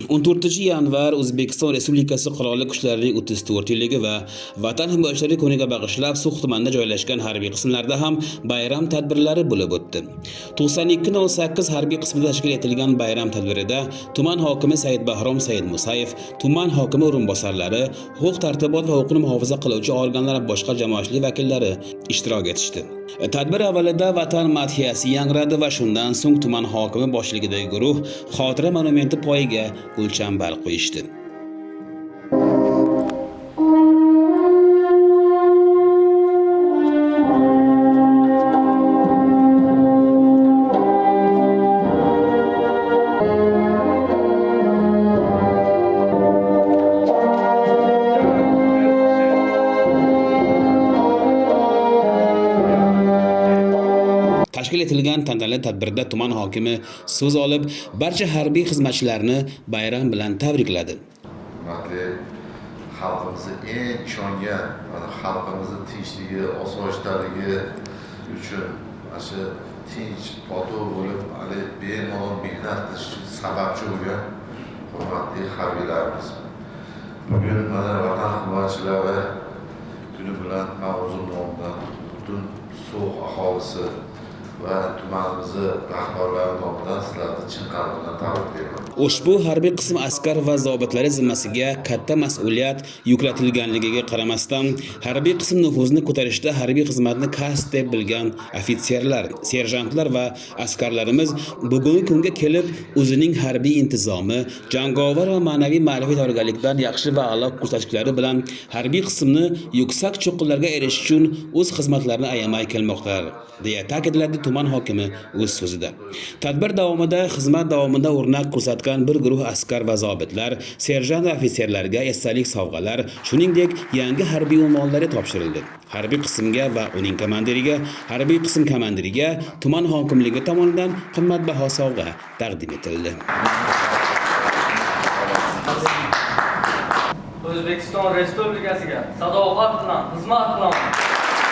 14 yanvar O'zbekiston Respublikasi Qurolli Kuchlarining 34 yilligi va Vatan himoyachilari kuniga bag'ishlab So'x tumanida joylashgan harbiy qismlarda ham bayram tadbirlari bo'lib o'tdi. 9208 harbiy qismida tashkil etilgan bayram tadbirida tuman hokimi Said Bahrom Said Musayev, tuman hokimi o'rinbosarlari, huquq tartibot va huquqni muhofaza qiluvchi organlar va boshqa jamoatchilik vakillari ishtirok etishdi. Tadbir avvalida Vatan madhiyasi yangradi va shundan so'ng tuman hokimi boshchiligidagi guruh xotira monumenti poyiga gulchambar qo'yishdi. Tashkil etilgan tantanali tadbirda tuman hokimi so'z olib, barcha harbiy xizmatchilarni bayram bilan tabrikladi. Hurmatli xalqimizni eng ishongan, mana xalqimizni tinchligi, osoyishtaligi uchun mana shu tinch, totuv bo'lib, hali bemalol mehnat qilish uchun sababchi bo'lgan hurmatli harbiylarimiz. Bugun mana Vatan himoyachilari kuni bilan man o'zim nomidan butun So'x aholisi va tumanimizni rahbarlari nomidan sizlarni chin qalbimdan tabriklayman. Ushbu harbiy qism askar va zobitlari zimmasiga katta mas'uliyat yuklatilganligiga qaramasdan, harbiy qism nufuzini ko'tarishda harbiy xizmatni kasb deb bilgan ofitserlar, serjantlar va askarlarimiz bugungi kunga kelib o'zining harbiy intizomi, jangovar va ma'naviy ma'rifiy tayyorgarlikdan yaxshi va a'lo ko'rsatkichlari bilan harbiy qismni yuksak cho'qqilarga erishish uchun o'z xizmatlarini ayamay kelmoqdalar, deya ta'kidladi tuman hokimi o'z so'zida. Tadbir davomida xizmat davomida o'rnak ko'rsatgan bir guruh askar va zobitlar, serjant va ofitserlarga esdalik sovg'alar, shuningdek, yangi harbiy unvonlari topshirildi. Harbiy qismga va uning komandiriga, harbiy qism komandiriga tuman hokimligi tomonidan qimmatbaho sovg'a taqdim etildi. O'zbekiston Respublikasiga sadoqat bilan xizmat qilaman.